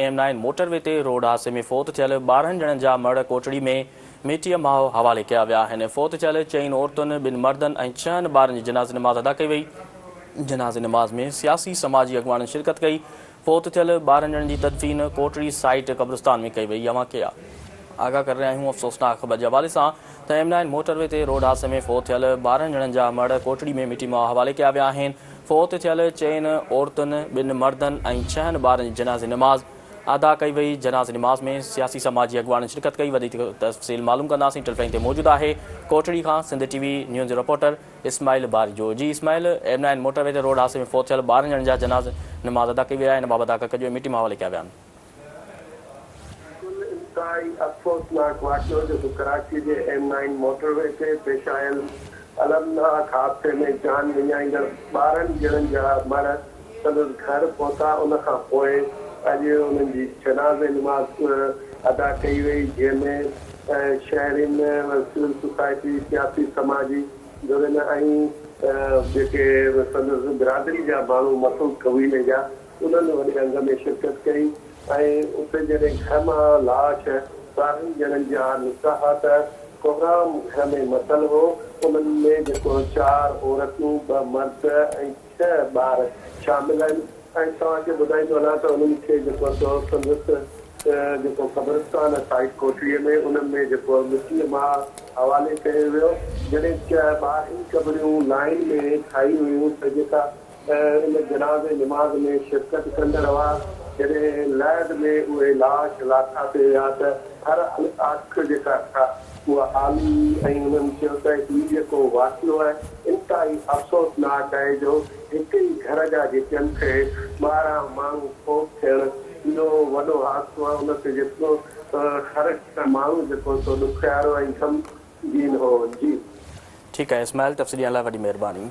M nine motor V تي road حادثي ۾ فوت ٿيل 12 ڄڻن جا مڙهه ڪوٽڙي ۾ مٽيء ماء حوالي ڪيا ويا آهن. فوت ٿيل چئن عورتن، ٻن مردن ۽ ڇهن ٻارن جي جنازي نماز ادا ڪئي وئي. جنازي نماز ۾ سياسي سماجي اڳواڻن شرڪت ڪئي. فوت ٿيل 12 ڄڻن جي تدفين ڪوٽڙي سائيٽ قبرستان ۾ ڪئي وئي. اوهان کي آگاهه ڪري رهيا آهيون افسوسناڪ خبر جي حوالي سان ته ايم نائن موٽر وي تي روڊ حادثي ۾ فوت ٿيل 12 ڄڻن جا مڙهه ڪوٽڙي ۾ مٽي ماء حوالي ڪيا ويا آهن. فوت ٿيل چئن عورتن، ٻن مردن ۽ ڇهن ٻارن جي جنازي نماز ادا ڪئي وئي. جنازي نماز ۾ سياسي سماجي اڳواڻن شرڪت ڪئي. وڌيڪ تفصيل معلوم ڪنداسين. ٽيليفون تي موجود آهي ڪوٽڙي کان سنڌ ٽي وي نيوز جو رپورٽر اسماعيل باريجو. جي Ismail, M nine motor V تي روڊ حادثي ۾ فوت ٿيل 12 ڄڻن جا جنازي نماز ادا ڪئي وئي آهي ان بابت آگاهه ڪجو ۽ مٽي مان حوالي ڪيا ويا آهن. بلڪل انتهائي افسوسناڪ واقعو جيڪو ڪراچي جي ايم نائن موٽر وي تي پيش آيل المناڪ حادثي ۾ جان وڃائيندڙ 12 ڄڻن جا مڙهه سندس گهر پهتا ان کان پوء اڄ انهن جي جنازي نماز ادا ڪئي وئي جنهن ۾ شهرين سول سوسائٽي سياسي سماجي ڌرين ۽ جيڪي سندس برادري جا ماڻهو مسعود قبيلي جا انهن وڏي انگ ۾ شرڪت ڪئي ۽ اتي جڏهن گهر مان لاش 12 ڄڻن جا نڪتا ها ته ڪهرام گهر ۾ متل هو، انهن ۾ جيڪو چار عورتون، ٻه مرد ۽ ڇهه ٻار شامل آهن ۽ توهان کي ٻڌائيندو هلان ته انهن کي جيڪو سو سندس جيڪو قبرستان سائيٽ ڪوٽڙي ۾ ان ۾ جيڪو مٽيء ماء حوالي ڪيو ويو، جڏهن 12 ئي قبريون لائين ۾ ٺاهي هيون ته جيڪا ان جنازي نماز ۾ شرڪت ڪندڙ هئا. جڏهن لحد ۾ اهي لاش لاٿا پئي ويا ته هر اک جيڪا ٿا اها آلي هئي ۽ انهن چيو ته هي جيڪو واقعو آهي انتهائي افسوسناڪ آهي جو هڪ ئي گهر جا جيڪي کي 12 ماڻهو فوت ٿيڻ اهو وڏو حادثو آهي ان تي جيڪو هر ماڻهو جيڪو سو ڏکيارو ۽ غمگين هو. جي. ٺيڪ آهي اسماعيل تفصيل ڏيڻ لاء وڏي مهرباني.